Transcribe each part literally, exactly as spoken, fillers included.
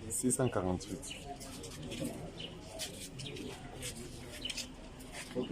Six cent quarante-huit. Ok.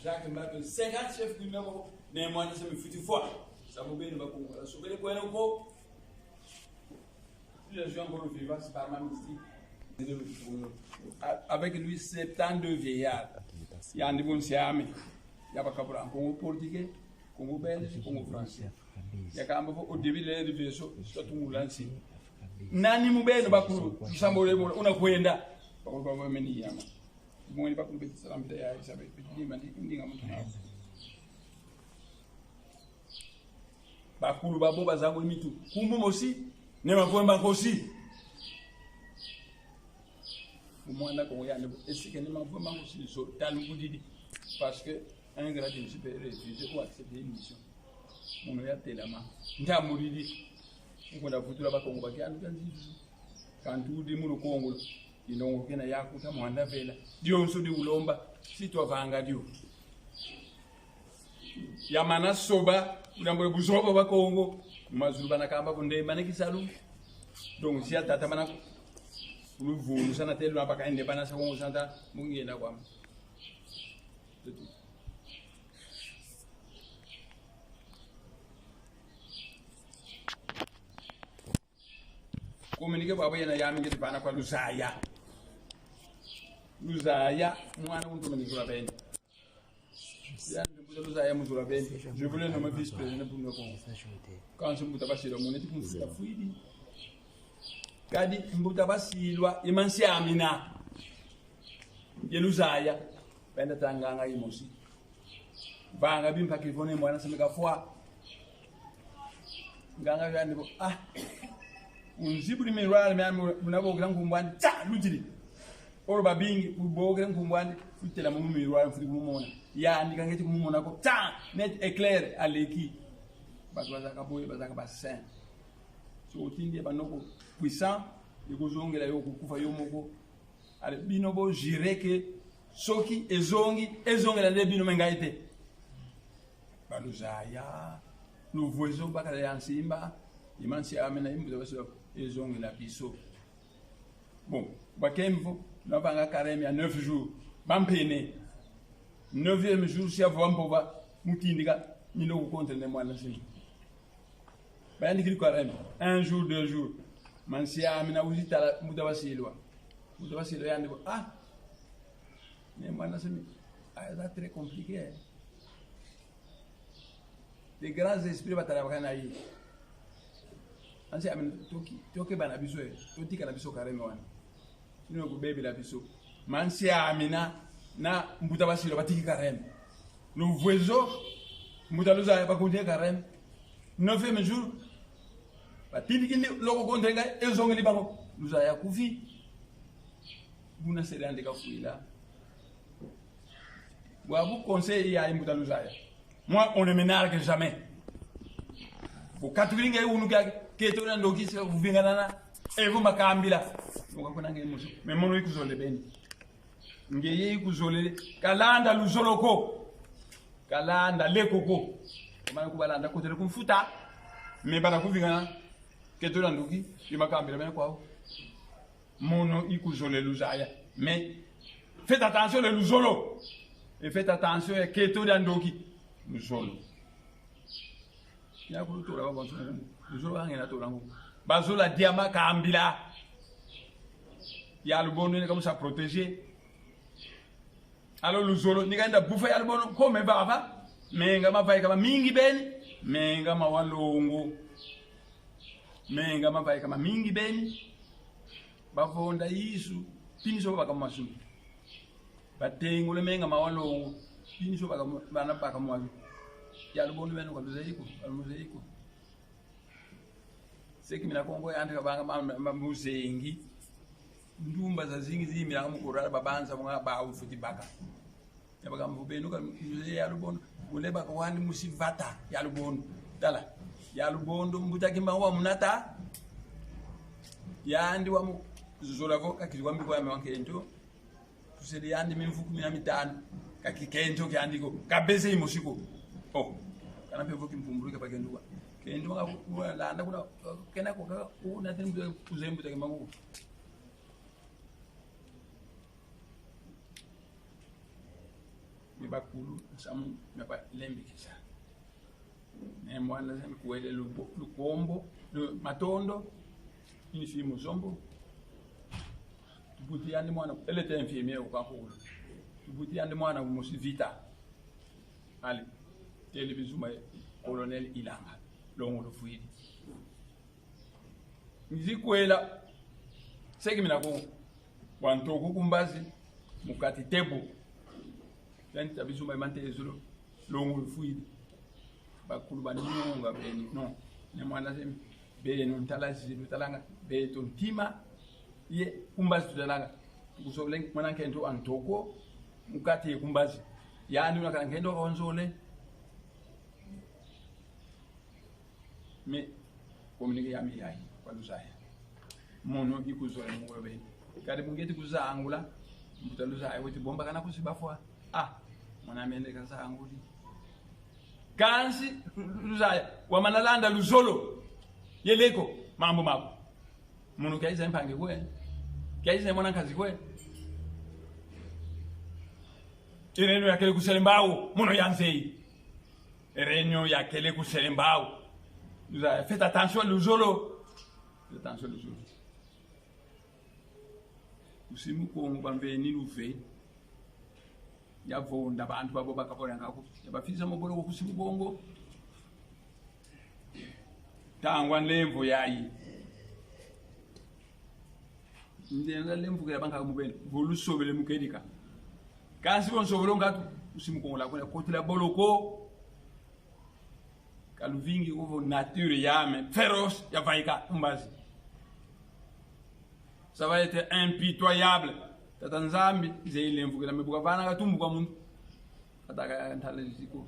Jacques Mbato, cinquante chefs du Nord, ne mwana se mifuti fwa. Samu beno Bakongo, la sobele kwenda ko. Plusieurs gens vont le vivre, c'est par ma mystique. A-, avec lui, septante-deux vieillards. Yandi vo nsi ame. Ya bakabula Congo portugais, Congo belge, Congo français. Yakamba vo au début de leur vaisseau, tutungula nsi. Nani mu beno bakulu, tusambole bole, una kwenda. Bakulu ba meni yama. Mweni bakulu beti sala mpila ya isa beti lima ndi, ndinga muntu na. Bakulu babo bazangula mitu. Nkumbu mosi, Ne Mavwemba Nkosi. Mwana Kongo yandi, est-ce que Ne Mavwemba Nkosi zo talungudidi? Parce que un grade ne peut refuser ou accepter une mission. Mono yatelama. Ntamulidi. Ukwenda vutula Bakongo ba kiandu kia nzitu. Kantu udi mu Lukongo. Inongo kena yakuta mwanda vela. Dionso di ulomba. Si twavanga dio. Yamana soba, udambula buzoba bwa Kongo. Mazulu bana kamba vo ndembana kisalu. Donc, si ya tata mana kuluvulu sana telu apa kaende bana sa Kongo santa, mu ngienda kwame. C'est tout. Communiqué bwabwa yena yami ngeti vana kwa Luzaya. Luzaya, mwana muntu mani zula beni. Ya, mbuta Luzaya mu zula beni. Je voulais nommer vice-président pour le Congo. Kansi mbuta Basilo moneti kumfuta fwidi. Kadi mbuta Basilo, i mansi amina. Ye Luzaya. Benda tanganga imosi. Vanga bimpa kivone mwana semeka fwa. Nganga yandi vo, ah. Unzibudi miroir miami, una bokela nkumbu andi, tsa, lutidi. Olo babingi, ubokela nkumbu andi, utela mu miroir, mfweti kumumona. Yandi ka ngeti kumumona ko, tsa, net éclair, aleki. Bantu bazaka boye, bazaka ba saint. So otindi banoko puissant, ikuzongela yo kukufa yo moko. Allez, bino bo jure que soki ezongi, ezongela nde bino me ngai te. Ba Luzaya, luvwezo bakala ya nsimba, i mansi amina i mbuta Basilo ezongela biso. Bon, bakemvo, na vanga carême ya neuf jours. Bampene, neuvième jour, si ya vwa mpova, mu tindika, mina ku contre Ne Mwana Nsimba. Bayandikidi carême, un jour, deux jours. Mansi amina wizi tala mbuta Basilo. Mbuta Basilo yandi vo, ah, Ne Mwana Nsimba, ah, c'est très compliqué, hein. Les grands esprits batala bakana yi. Mansi amina, toki, toke bana biso, eh, totika na biso carême wana. Sino kubebela biso. Mansi amina, na mbuta Basilo batiki carême. Luvwezo, mbuta Luzaya bakunde carême. Neuvième jour, batindikini loko contre ngai, ezongeli bango. Luzaya kufi. Buna sere andi kafwila. Bwabu conseil ya mbuta Luzaya. Moi, on ne me nargue jamais. Ukatukidi nge unu kia keto na ndoki se uvinganana. Evo makambila. Uka kuna nge musu. Mais mono ikuzole beni. Ngeye ikuzole. Kalanda luzolo ko. Kalanda leko ko. Kamana kubalanda kotele kumfuta. Mais bana kuvingana. Keto na ndoki. Ye makambila bena kwao. Mono ikuzole Luzaya. Mais faites attention le luzolo. Et faites attention ya keto dia ndoki. Luzolo. Ya kulutola ba bonso. Luzolo bange na tola ngo. Bazola diama kambila. Ya lubono ne kamusa protéger. Alors luzolo, ni kanda bufa ya lubono, comme vava, menga mavaika mamingi beni, menga mawa longo. Menga mavaika mamingi beni, bavonda Yesu, piniso baka masu. Batengule menga mawa longo, piniso baka mu-, bana baka mwa. Ya lubono beno ka luzeye ko, ka luzeye ko. Seki mina Kongo yandi kabanga ma, ma, ma muzengi. Ndumba zazingi ziyimbila mu korale babanza mwa ba ufuti baka. Ya bakambu beno ka mzee ya Lubondo. Mule baka wandi musi vata ya Lubondo. Tala. Ya Lubondo mbuta Kimbangu wamunata. Yandi wamuzola vo kakiri wambi kwa me wa nkento. Tusele yandi mimvu kumi na mitanu. Ka kikento kiandi ko. Ka bese imosi ko. Oh. Kana mpe vo kimpumbulu kia bakento kwa. Kento ka ku-, kulanda kuna, kena ko ka, kuna tena mbuta, kuzeye mbuta Kimbangu. Mi bakulu, samu, mi balembikisa. Ne mwana se nkuwele lubo-, lukombo, lu-, matondo, ini fi Muzombo. Tubuti yandi mwana, elle était infirmière au camp Koukoulou. Tubuti yandi mwana musi vita. Allez, tele bizuma ye, Colonel Ilanga, longo lufwidi. Nzi kwela, seki mina ko, wa ntoko ku mbazi, mu kati tebo. Yanti ta bizuma ye mante ezulu, longo lufwidi. Bakulu bani nunga beni, non. Ne mwana se, beno ntala zizi lutalanga, beto ntima, ye ku mbazi tutalanga. Kuzole mwana nkento wa ntoko, mu kati ye ku mbazi. Yandi una kala nkento wa nzole. Mais communiqué yami yayi, kwa luzaya. Mono ikuzole mu ngolo beni. Kadi mu ngeti kuzangula, mbuta luzaya weti bomba kana kusi bafwa. Ah, mwana mende kazanguli. Kansi, luzaya, wamana landa luzolo. Ye leko, mambu maku. Mono kia iza mpangi kwe. Kia iza mwana nkazi kwe. Ireno yakele ku Selembao, mono ya nzeyi. Réunion yakele ku Selembao. Luzaya, faites attention luzolo. Faites attention luzolo. Ku Simu Kongo bamveni luve. Ya vonda bantu babo bakabola ngako. Ya bafisa mobolo ku Simu Kongo. Tangwa nlemvo yayi. Ndenda lemvukila banka mu beno. Vo lusobele mu kedika. Kansi vo nsobolo nkatu, ku Simu Kongo la kuna kotila boloko. Ka luvingi ko vo nature yame, féroce, yavaika ku mbazi. Ça va être impitoyable. Tata Nzambi, nze ilemvukila, mais bu kavana katumbu kwa muntu. Kataka ntala ziko.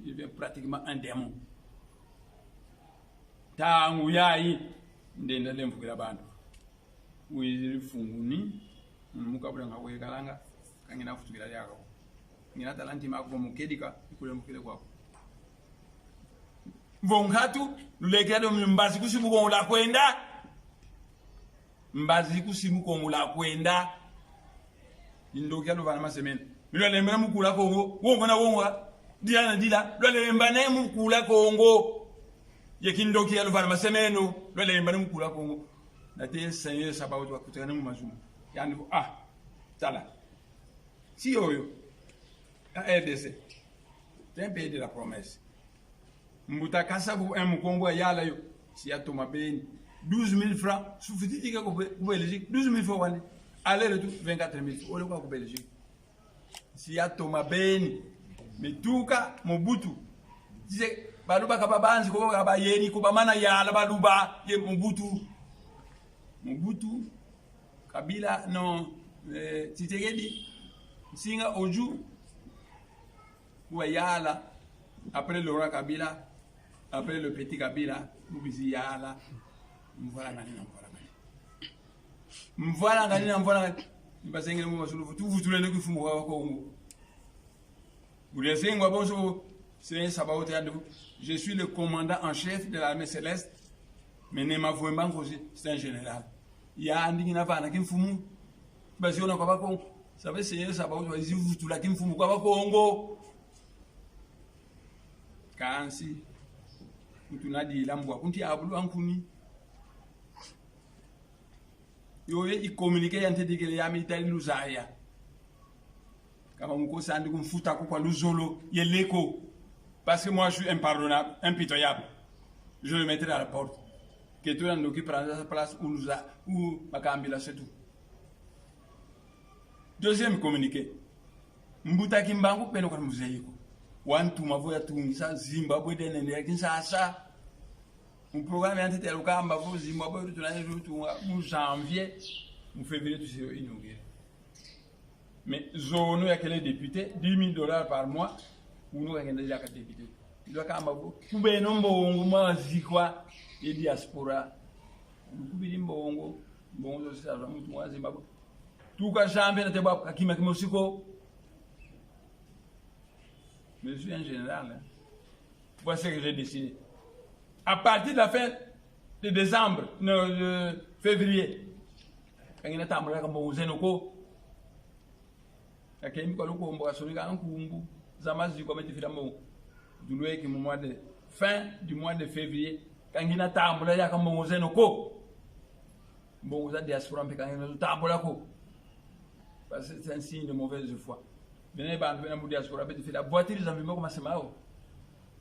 Il devient pratiquement un démon. Ntangu yayi, ndenda lemvukila bantu. Wizidi funguni, mu kabula nga wekalanga, ka ngina futukila diaka ko. Ngina tala ntima aku vo mu kedika, ikulembukila kwaku. Vo nkatu, lulekela dio mbazi ku Simu Kongo la kwenda. Mbazi ku Simu Kongo la kwenda. Indoki ya luvana masemeno. Milwa lemba na mukula Kongo. Wongo na wongo. Dila na dila. Lwa lemba na mukula Kongo. Ye kindoki ya luvana masemeno. Lwa lemba na mukula Kongo. Na te Seigneur Sabaoth wakutakana mu mazumu. Yandi vo, ah, tala. Si yoyo. A R D C. C'est un pays de la promesse. Mbuta Kasavubu, un Mukongo yayala yo. Si yatoma beni. Douze mille francs. Sufutitike ku Be-, ku Belgique. Douze mille francs wani. Aller-retour, vingt-quatre mille francs. Ole kwa ku Belgique. Si yatoma beni. Mituka, Mobutu. Dise, Baluba ka babanzi ko, ka bayeni ko, bamana yala Baluba, ye Mobutu. Mobutu, Kabila, non, eh, Tshisekedi, Nsinga, Odju, Kuwa yala, après Laurent Kabila, après le petit Kabila, mu bizi yala, mvwala ngani na mvwala ngani. Mvwala ngani na mvwala ngani. Ni basengele mu masulu, tuvutuleno kimfumu kwa Kongo. Budi sengwa bonso, c'est Sabaoth yandi vo, je suis le commandant en chef de l'armée céleste, mais Ne Mavwemba Nkosi, c'est un général. Yandi ngina vana kimfumu. Baziona kwa Bakongo. Sabe se Sabaoth wizidi vutula kimfumu kwa Bakongo. Kansi, kutu na dila mbwa ku ntiabulu a nkuni. Yoyo i communiqué ya ntete kele yami itali luzaya. Kama mu kosa yandi kumfuta ko kwa luzolo, ye leko. Parce que moi, je suis impardonnable, impitoyable. Je le mettrai à la porte. Que tu n'en occupes pas sa place ou luza-, ou bakambila, c'est tout. Deuxième communiqué. Mbuta Kimbangu peno kwa muzeyi ko. Wantuma vo yatungisa Zimbabwe de nende ya Kinshasa. Mu programme ya ntete ya lukamba vo Zimbabwe tuna yezo tunga mu janvier, mu février tusi inauguré. Mais zono ya kele député, dix mille dollars par mois, unu kakenda diaka député. Ilwa kamba bo, ku beno mbongo mazikwa ye diaspora. Lukubidi mbongo, mbongo zo sisa za muntu wa Zimbabwe. Tuka champion te bwa kakima kimosi ko. Mais je suis un général, hein. Voici ce que j'ai décidé. À partir de la fin de décembre, non, de février, ka ngina tambula diaka mbongo zeno ko. Kakembi kwa Lukombo, kasonika nkumbu za mazikwa meti fila mbongo. Dulweki mu mois de, fin du mois de février, ka ngina tambula diaka mbongo zeno ko. Mbongo za diaspora mpe ka ngina zo tambula ko. Parce que c'est un signe de mauvaise foi. Beno bantu bena mu diaspora beti fila voiture za mvimba ko, masema yau.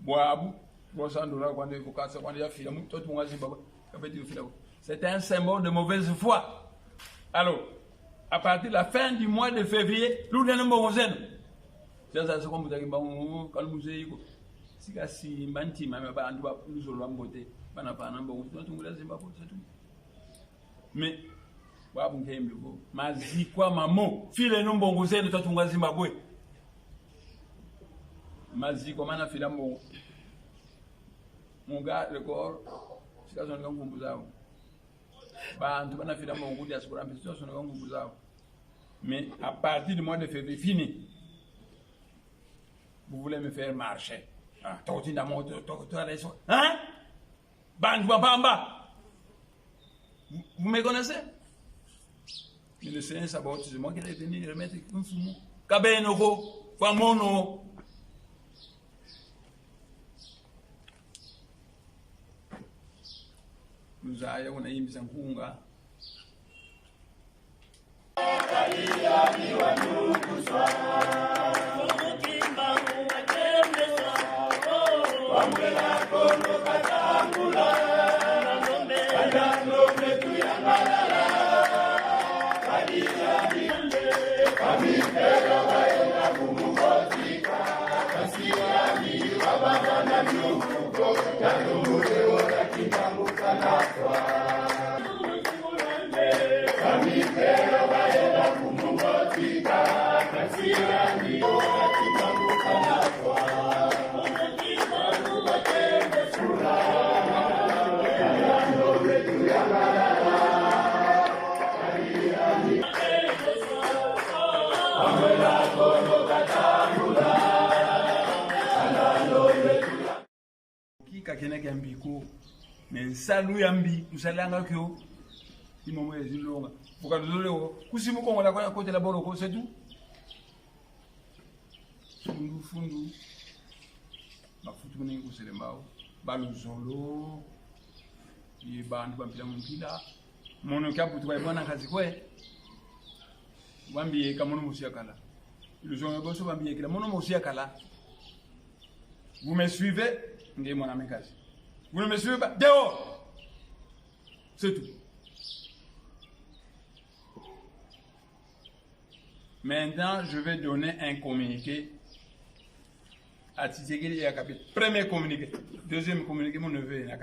Bwabu, trois cents dollars kwandi ko, quatre cents kwandi ya fila, mu tuka tunga Zimbabwe, ka beti fila ko. C'est un symbole de mauvaise foi. Alors, à partir de la fin du mois de février, luna na mbongo zeno. Sasa se kwa mbuta Kimbangu, ka lumuzeyi ko. Si kasimba ntima mia bantu ba luzolo lwa mbote, bana vana mbongo, tunatungula Zimbabwe, c'est tout. Mais bwabu nkembi ko, mazikwa mamo, fileno mbongo zeno, twatunga Zimbabwe. Mazikwa mana fila mbongo. Mu ga record, si kasonika nkumbu zau. Bantu bana fila mbongo ku diaspora mpe si kasonika nkumbu zau. Mais à partir du mois de février, fini. Vous voulez me faire marcher. Ah, toko tinda moto, toko, toko, hein? Bantu ba mpamba. Vous, vous me connaissez? Mais le Seigneur Sabaoth, c'est moi qui l'ai venu remettre un fumu. Ka beno ko, kwa mono. Luzaya una yimbisa nkunga. Kika kena kia mbi ko, mais nsalu ya mbi lusalanga kio, i momo ya zilonga. Vuka luzolo ko, kusi mu Kongo dia kwa kotela bolo ko, c'est tout. Fundu, fundu. Mafutu mene kuselemba o. Ba luzolo. Ye bantu ba mpila mu mpila. Mono kia butu kwa mwana nkazi kwe. Bambi yeka mono mosi ya kala. Luzolo bonso bambi yekila mono mosi ya kala. Vous me suivez, nge mwana me nkazi. Vous ne me suivez pas, dehors. C'est tout. Maintenant, je vais donner un communiqué à Tshisekedi et à Kabila. Premier communiqué. Deuxième communiqué, mon neveu est là.